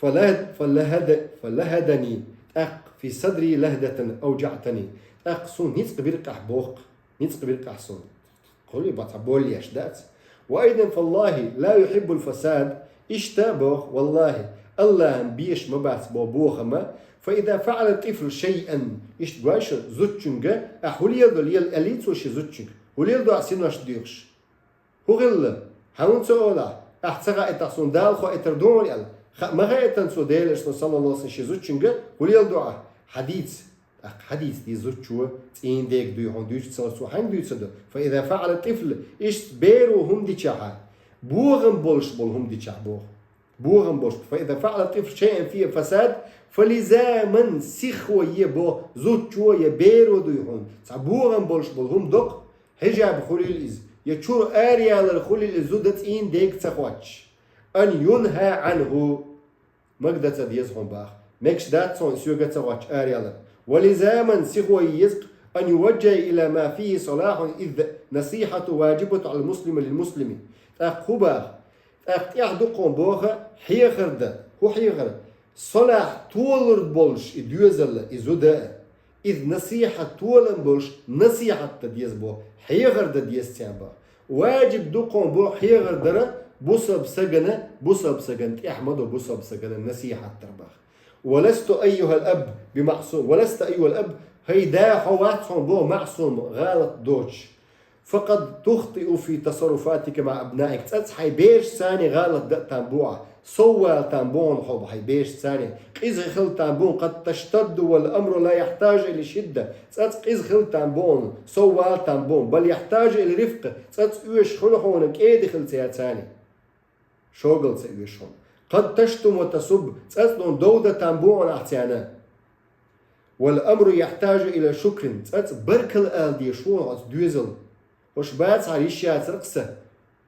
«Фалахад-, фалахада-, фалахадани», тӀаккха: «фи садри лахдатан аужаътани», тӀаккха суна ницкъ бира къаьхьа боху, ницкъ бира къаьхьа суна. Хуьлий бац, хьан боллеш дац. «Ва айдан фаллахи ла юхиббул фасад», иштта боху, валлахи, Аллахьан беш ма бац бо бохама, «фа иза фаъала тӀифл шайъан», иштта гой шу зудчуьнга, ахь хӀун леладо, лела, аьллий цо шен зудчуьнга, хӀун леладо ахь синош доьхуш? ХӀун хилла? Хьан хӀун ца олахь? Ахь ца хаийтахь суна Дала хоуьйтур ду хьуна аьлла. Ха-, ма хаийтина цо Делан элчано, саллаллаху алейхи ва саллям, шен зудчуьнга, хӀун леладо ахь? Хьадийца. ТӀаккха хьадийца дийца зудчо, цӀийнан дега дуй хьуна дуьйцу ца, цо хьаьнга дуьйцур ду? «Фа иза фаъала тӀифл», иштта беро хӀума дичахьа, бохам болуш болу хӀума дичахь боху. Бохам болуш, «фа иза фаъала тӀифл шайъан фийхи фасад, фализаман», сихо е бо, зудчо я беро дуй хьуна, цхьа бохам болуш болу хӀума доккху, хьижаб хуьлийла иза, я чура араялар хуьлийла иза зуда цӀийнан дега ца хоттуш. «Ан юнха анху». Мага дан ца деза хьуна боху. Мегаш дац хьуна и соьга ца хоттуш араялар. «Ва лизаман», сихо е еза-кх, «ан юважжаха ила ма фийхи салахун, из насихьату важибату алал муслими лил муслими». ТӀаккха хӀун боху? ТӀаккха тӀехь ду-кх хьуна боху хьехар дан. ХӀун хьехар? Салахь толур болуш и доьзал а, и зуда а. Иза насихьат, толам болуш насихьат дан деза боху, хьехар дан деза царна боху. Важиб ду-кх хьуна боху хьехар дар бусалба стагана, бусалба стагана тӀехь ма ду бусалба стагана насихьат дар боху. «Ва ласта айюхал аб би маъсум, ва ласта айюхал аб», хӀай да, хьо вац хьуна боху маъсум, гӀалат доцуш. «Факъад тухтиу фи тасарруфатика маъа абнаик». ЦӀацӀа хьайн берашца гӀалат дан а там бу ахь. Сов вала там бу хьуна хьо хьайн берашца. Къиза хила там бу хьуна, «къад таштадду вал амру ла яхтажу ила шидда». ЦӀацӀа къиза хила там бу хьуна, сов вала там бу хьуна, «бал яхтажу ила рифкъ». ЦӀацӀа оьшуш хуьлу хьуна, кӀеда хила цаьрца. Шогал ца оьшу хьуна. «Къад таштуму ва тасубб», цӀацӀа дов дан там бу хьуна ахь царна. «Вал амру яхтажу ила шукрин», цӀацӀа баркалла ала дезаш ву хьуна оцу доьзална. «ХӀорш бацахьара йиш яцара-кх сан»,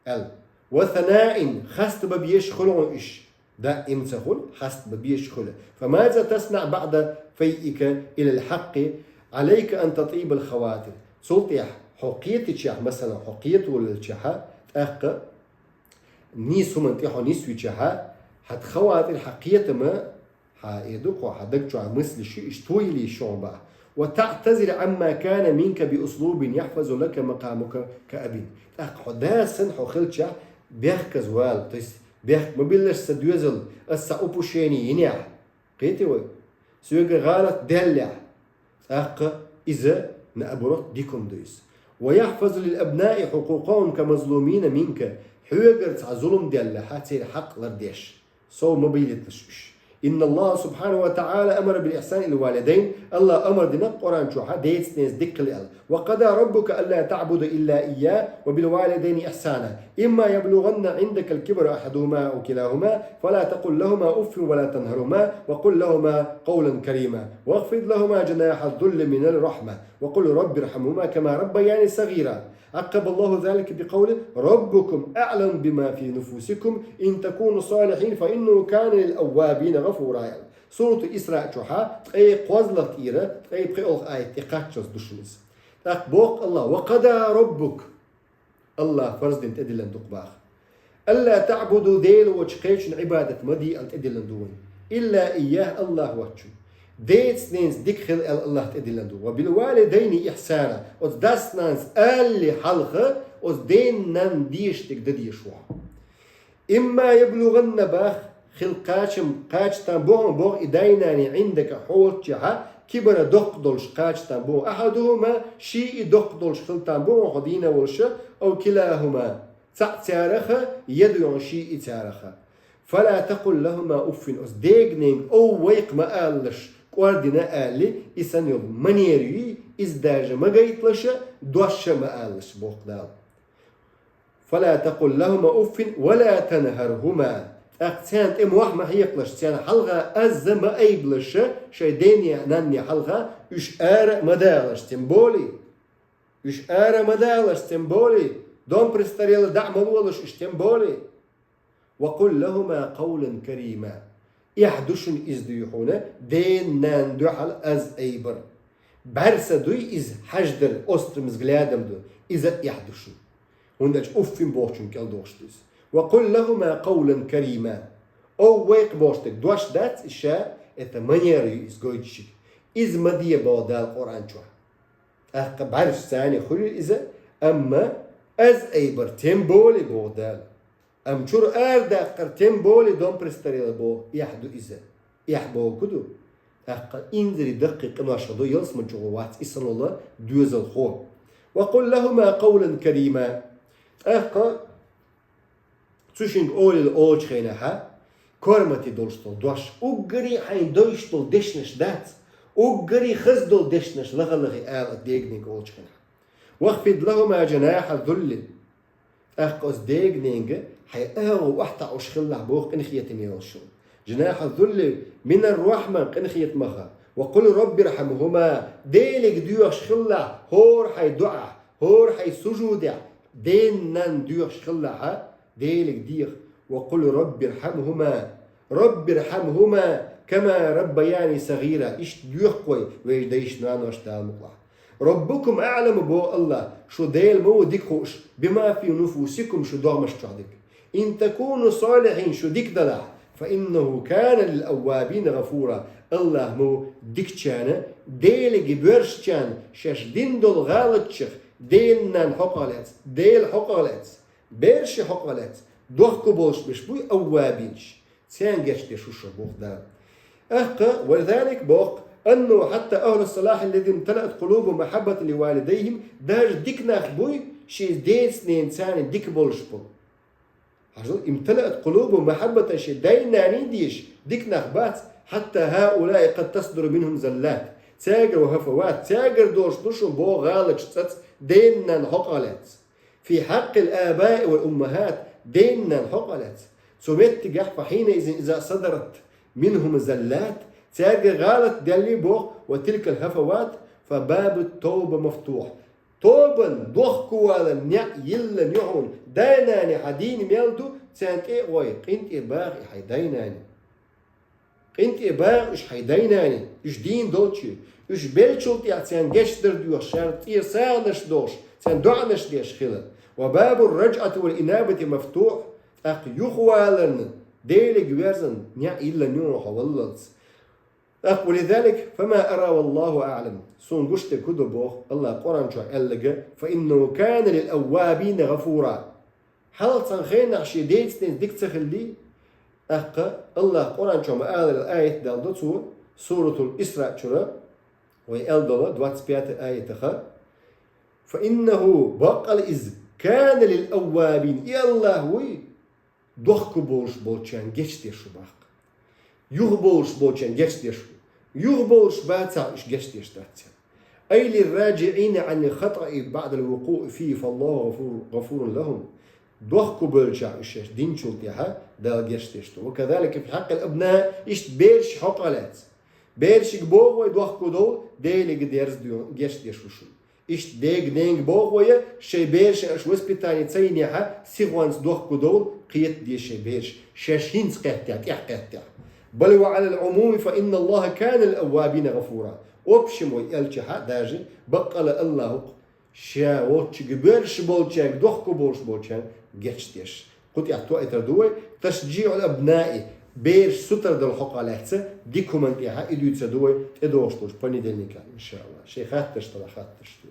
аьлла. «Ва санаин», хастам бан безаш хуьлу хьуна уьш. Даим ца хуьлу, хастам бан безаш хуьлу. «Фамаза таснаъ баъда файика илал хьакъкъи, алайка ан татъибал хаватир». Цул тӀехь хьо кхетичахь, масала, хьо кхетавелчахьа, тӀаккха нийса хӀуманна тӀе хьо нисвичахьа, хьан хаватир, хьан кхетама, хьан э ду-кх хьо, хьан даг чохь мыслиш ю, иштта тойли шуна боху. «Ва таътазира амма кана минка би услубин яхфазу лака макъамака ка абин». ТӀаккха хьо да санна хьо хилчахь, бехказа вала, то есть бехк ма биллалаш сан доьзал, ас цхьа упущение йинехь. Кхетий вай? Соьга гӀалат даьллехь. ТӀаккха иза, наоборот, дика хӀума ду иза. «Ва яхфазу лил абнаи хьукъукъахум ка мазлумина минка». Хьоьгара цхьа зулам даьллехьа, церан хьакъ лардеш. Сов ма бийлийталаш уьш. «Инналлаха субхьанаху ва таъала амара бил ихсани лил валидайн». Аллаха амар дина Къуръан чохьа деца-ненаца дика хила аьлла. «Ва къада раббука алла таъбуду илла ийяху ва бил валидайни ихсана. Имма яблугъанна индакал кибара ахьадухума ау килахума, фала такъул лахума уффин ва ла танхархума, ва къул лахума къавлан карима. Вахфид лахума жанахьаз зулли минар рахьма. Ва къул раббирхьамхума кама раббаяни сагъира». Акъабаллаху залика би къавли: «Раббукум аъламу бима фи нуфусикум, ин такуну салихьин, фа иннаху кана лил аввабина гъафура», аьлла. Сурату Исраъ чохьа ткъе кхозлагӀа тӀера ткъе пхоьалгӀа аят тӀе кхаччалц ду шуна иза. ТӀаккха боху Аллах: «Ва къада раббук». Аллах фарз дина тӀедиллина ду-кх боху. «Алла таъбуду», Дела воцчу кхечун Ӏибадат ма де аьлла тӀедиллина ду вайна. «Илла ийяху», Аллах воцчун. Деца-ненаца дика хила аьлла Аллах тӀедиллина ду. «Ва бил валидайни ихсана». Оцу дас-нанас алале хьалха, оцу ден-нанна дезаш дерг дан дезаш ву хьо. «Имма яблугъанна», боху, хила кхачам, кхача там бу хьуна боху и дай-наний, «Ӏиндака», хьо волччехьа, «кибара», доккха долуш кхача там бу хьуна, «ахьадухума», шиъ и доккха долуш хила там бу хьуна хьо дийна волуша, «ау килахума», цхьаъ цараха, я ду хьуна шиъ и цараха. «Фала такъул лахума уффин», оцу дега-ненга «ов» вай-кх ма алалаш, кӀордина аьлла, и санна йолу манера юй, Из даже ма гайталаш, дош а ма алалаш, боху Дала. «فلا تقل لهما أف ولا تنهرهما». ТӀаккха царна тӀе мохь ма хьекхалаш, царна хьалха аз ма айбалаш, шайн дене а, нанне а хьалха уьш ара а ма далалаш, тем более. Уьш ара а ма далалаш, тем более. Дом престарелла дӀа а ма лолаш уьш, тем более. «وقل لهما قولا كريما». Эхь ду шуна иза, дуй хьуна, ден-нанна дуьхьал аз айбар. БӀаьрса дуй иза, хьаждар, острым взглядом ду, иза а эхь ду шуна. ХӀунда аьлча уффин бохучун кӀел дохуш ду иза. «وقل لهما قولا كريما». Ов вайкх бохуш дерг дош дац иза ша, это манера ю иза гойтуш шига. Иза ма де боху Дала Къуръан чохь. ТӀаккха бӀаьрса царна хуьлу иза, амма аз айбар, тем более боху Дала. Амма чуьра арадаккхар, тем более дом престарелла боху, эхь ду иза. Эхь бохург ду. ТӀаккха инзаре даккхий къинош хьо ду, ялсамани чу гӀо вац и санна доьзалхо. «وقل لهما قولا كريما». ТӀаккха цу шинга олийла олучу хенахьа, кормате долуш долу дош, уггаре а хьайн дойуш долу дешнаш дац, уггаре а хаза долу дешнаш лаха-лахе ала деганиг олучу хенахь. «واخفض لهما جناح الذل». ТӀаккха оцу деганенга хьайн агӀо охьатаӀуш хилалахь боху къинхетаме йолуш. «جناح الذل من الرحمة», къинхетамах. «وقل رب ارحمهما», Делига доьхуш хилалахь хӀора хьайн доӀахь, хӀора хьайн сужудехь, ден-нанна доьхуш хилалахьа, Делига деха. «وقل رب ارحمهما، رب ارحمهما كما ربياني صغيرا». Иштта доьху вай вешан дайша, ноьноша Дала мукъалахь. «ربكم أعلم», боху АллахӀа, шу Дела ма ву дика хууш, «بما في نفوسكم», шу догӀмаш чохь дерг. «إن تكونوا صالحين», шу дика далахь, «فإنه كان للأوابين غفورا». АллахӀ ма ву дикачарна, Делига боьршачарна, шаьш дина долу гӀалатех, ден-нанна хьокъехь лаьцна, Делан хьокъехь лаьцна, берашна хьокъехь лаьцна, дохко болуш берш буй аввабинаш. Царна гечдеш ву шу, боху Дала. ТӀаккха, «ولذلك», боху, «أنه حتى أهل الصلاح الذين امتلأت قلوبهم محبة لوالديهم», даже дика нах буй, шен деца-ненаца дика болуш болу. Хьажал, «امتلأت قلوبهم محبة», шен дай-наний дезаш дика нах бац, «حتى هؤلاء قد تصدر منهم زلات». Цаьргара, «وهفوات», цаьргара долуш ду шуна боху гӀалаташ цӀаца, ден-нанна хьокъехь лаьцна. «في حق الآباء والأمهات», ден-нанна хьокъехь лаьцна. Цу меттигехь, «فحينئذ إذا صدرت منهم زلات», цаьргара гӀалат даьллий боху, «وتلك الهفوات فباب التوبة مفتوح». Тобанна, дохковаларна неӀ йиллина ю хьуна, дай-наний хьан дийна мел ду, царна тӀе а гӀой, къинтӀера баха и хьайн дай-наний. КъинтӀера баха уьш хьайн дай-наний, уьш дийна долчу, уьш беллачул тӀаьхьа царна гечдар доьхуш, царна тӀера сагӀанаш дохуш, царна доӀанаш деш хила. «وباب الرجعة والإنابة مفتوح», тӀаккха юхаваларна, Делига верзарна неӀ йиллина ю хьо валлалц. ТӀаккха, «ولذلك فما أرى والله أعلم». Суна гуш дерг хӀун ду боху, АллахӀа Къуръан чохь аьлларг, «فإنه كان للأوابين غفورا». Хьалха цхьана хенахь шен деца-ненаца дика ца хиллий, тӀаккха АллахӀа Къуръан чохь ма-аллара аят далдо цо, Суратул Исраъ чуьра, вай аьлла долу двадцать пятый аятах: «فإنه», баккъала иза, «كان للأوابين», и АллахӀ вуй, дохко болуш болчарна гечдеш ву баккха. Юха болуш болчарна гечдеш ву. Юха болуш бацахь, уьш гечдеш дац царна. «أي للراجعين عن الخطأ بعد الوقوع فيه فالله غفور، غفور لهم». Дохко болчарна уьш шаьш динчул тӀаьхьа Дала гечдеш ду. «وكذلك في حق الأبناء», иштта берашна хьокъехь лаьцна. Берашка боху вай дохко довла, Делига дерза гечдеш ву шуна. Иштта дега-ненга боху вай, шайн берашна аша воспитание ца йинехь, сихонца дохко довла, кхета деза шайн бераш, шаьш хӀинца кхеттехь, тӀаьхьа кхеттехь. «بل وعلى العموم فإن الله كان للأوابين غفورا». Общем вай аьлчахьа даже, баккъала АллахӀ ву-кх ша волччуьнга бераш болчаьрга, дохко болуш болчаьрга гечдеш. Кху тӀехь тоьар ду вай, «تشجيع الأبناء», бераш сутара дала хьокъехь лаьцна, дика хӀуманна тӀехьа и дуьйцур ду вай тӀедогӀуш долчу понедельникехь, иншааллахӀ. Шайн хаттарш делахь, хаттарш ду.